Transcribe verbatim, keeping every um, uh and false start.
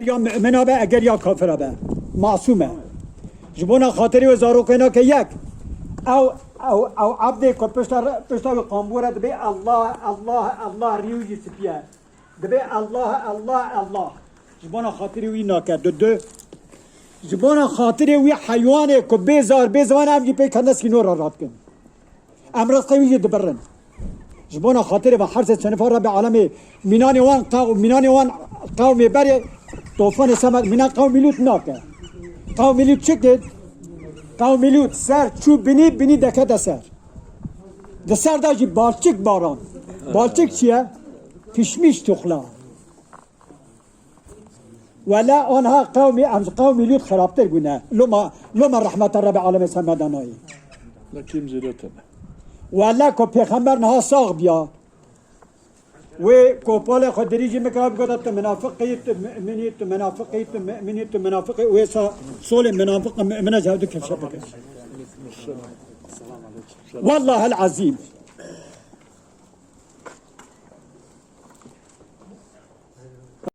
Ya mumina be, eger ya kafira be. Masûm e. Ji bona xatirê wê zarokê nake yek. Ew, ew, ew ebdê ku pişta re, pişta wî qambû re dibê Allah, Allah, Allah, rî wî jî spî ye. Dibê Allah, Allah, Allah. Ji bona xatirê wî nake. Du, du. Ji bona xatirê wî heywanê ku bê zar, bê ziwan em jî pê kendeskî nor re radikin. Em rızqê wî jî dibirin. Ji bona xatirê ve her sê sinifa Rebê alemê mînanê wan qew-, mînanê wan qewmê berê tofanê semer mîna qewmî Lût nake. Qewmî Lût çi kir? Qewmî Lût ser çû binî, binî dekete ser. Di ser de jî balçik baran. Balçik çi ye? Pişmiş tuxla. Wele anha qewmî, em ji qewmî Lût xirabtir bûne. Loma, loma rehmeta Rebê alemê ser me de nayê. Lekîm zêde tebe. Wele ku pêxember niha sax biya. Wê kopalê xwe dirîjî min kira bigota tu minafiqî, tu mu'minî, tu minafiqî, tu mu'minî, tu minafiqî. Wê sa solê minafiq û mu'mine ji hevdu kevşe bike. Wallahil azîm.